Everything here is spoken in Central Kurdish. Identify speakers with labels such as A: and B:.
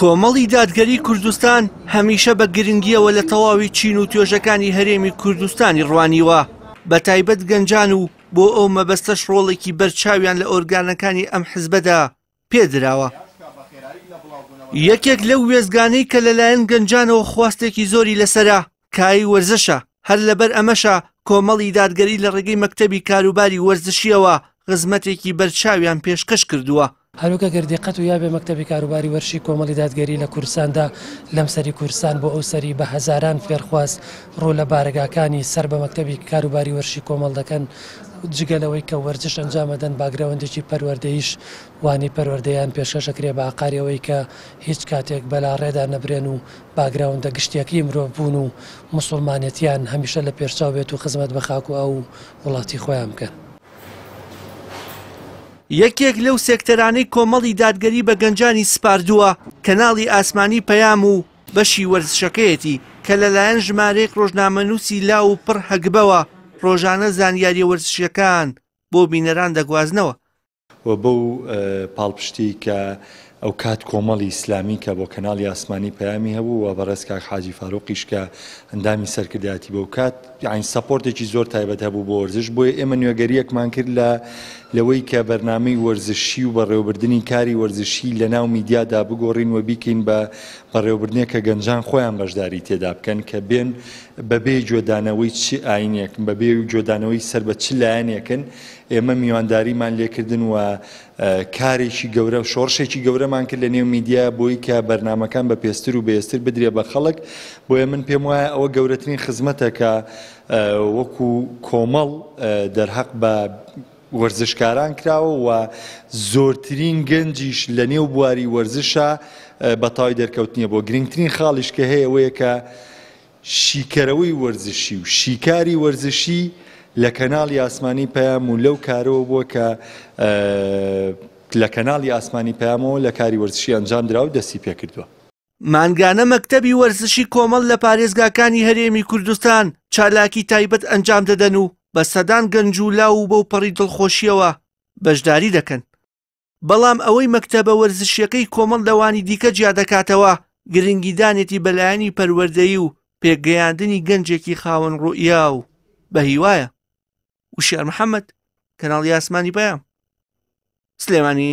A: کۆمەڵی دادگەری کوردستان هەمیشە بە گرنگییەوە لە تەواوی چین و توێژەکانی هەرێمی کوردستانی ڕوانیوە، بەتایبەت گەنجان و بۆ ئەو مەبەستەش ڕۆڵێکی بەرچاویان لە ئۆرگانەکانی ئەم حزبەدا پێدراوە. یەکێک لەو وێستگانەی کە لەلایەن گەنجانەوە خواستێکی زۆری لەسەرە، کایەی وەرزشە، هەر لەبەر ئەمەشە کۆمەڵی دادگەری لە ڕێگەی مەکتەبی کاروباری وەرزشییەوە خزمەتێکی بەرچاویان پێشکەش کردووە.
B: هەروەک ئەگەر دیقەت و یابێ مەکتەبی کاروباری وەرشی کۆمەڵی دادگەری لە کوردستاندا لەم سەری کوردستان بۆ ئەو سەری بە هەزاران فێرخواز ڕوو لە بارەگاکانی سەر بە مەکتەبی کاروباری وەرشی کۆمەڵ دەکەن جگە لەوەی کە وەرزش ئەنجام ئەدەن باکگراوەندێکی پەروەردەییش وانەی پەروەردەیان پێشکەش ئەکرێ بە ئاقاری ئەوەی کە هیچ کاتێک بەلاڕێدا نەبرێن و باکگراوندە گشتیەکەی مرۆڤ بوون و موسوڵمانێتیان هەمیشە لە پێشچاو بێت و خزمەت بە خاک و ئاو و وڵاتی خۆیان بکەن.
A: یەکێک لەو سێکتەرانەی کۆمەڵی دادگەری بە گەنجانی سپاردووە، کەناڵی ئاسمانی پەیام و بەشی وەرزشەکەیەتی کە لەلایەن ژمارەیەک ڕۆژنامەنووسی لاو و پڕ هەگبەوە ڕۆژانە زانیارییە وەرزشییەکان بۆ بینەران دەگوازنەوە.
C: و بەو پاڵپشتیەی کە ئەوکات کۆمەڵی ئیسلامی کە بۆ کەناڵی ئاسمانی پەیامی هەبوو و بەڕێز کاک حاجی فاروقیش کە ئەندامی سەرکردایەتی بوو ئەوکات یانی سەپۆرتێکی زۆر تایبەت هەبوو بۆ وەرزش بۆیە ئێمە نوێگەریەکمان کرد لە لەوەی کە بەرنامەی وەرزشی و بەڕێوەبردنی کاری وەرزشی لە ناو میدیادا بگۆڕین و بیکەین بە بەڕێوەبردنێک کە گەنجان خۆیان بەشداری تێدا بکەن کە بێن بەبێ گوێدانەوەی چ ئاینێکن بەبێ گوێدانەوەی سەر بە چ لایەنێکن ئێمە میوانداریمان لێکردن و کارێکی گەورە شۆڕشێکی گەورەمان کرد لە نێو میدیا بۆی کە بەرنامەکان بە پێستر و بەهێزتر بدرێ بە خەڵک بۆیە من پێم وایە ئەوە گەورەترین خزمەتە کە وەکو کۆمەڵ دەرهەق بە وەرزشکاران کراوە و زۆرترین گەنجیش لە نێو بواری وەرزشە بە تای دەرکەوتنیە بۆ گرنگترین خاڵیش کە هەیە ئەوەیە کە شیکەرەوەی وەرزشی و شیکاری وەرزشی لە کەناڵی ئاسمانی پەیام و لەو کارەوە بووە کە لە کەناڵی ئاسمانی پەیامەوە لە کاری وەرزشی ئەنجام درا و دەستی پێکردووە.
A: مانگانە مەکتەبی وەرزشی کۆمەڵ لە پارێزگاکانی هەرێمی کوردستان چالاکی تایبەت ئەنجام دەدەن و بە سەدان گەنج و لاو و بەوپەڕی دڵخۆشییەوە بەشداری دەکەن. بەڵام ئەوەی مەکتەبە وەرزشییەکەی کۆمەڵ لەوانی دیکە جیادەکاتەوە، گرنگیدانێتی بە لایەنی پەروەردەیی و پێکگەیاندنی گەنجێکی خاوەن ڕوئیا و بەهیوایە. وشیار محەمەد، کەناڵی ئاسمانی پەیام، سلێمانی.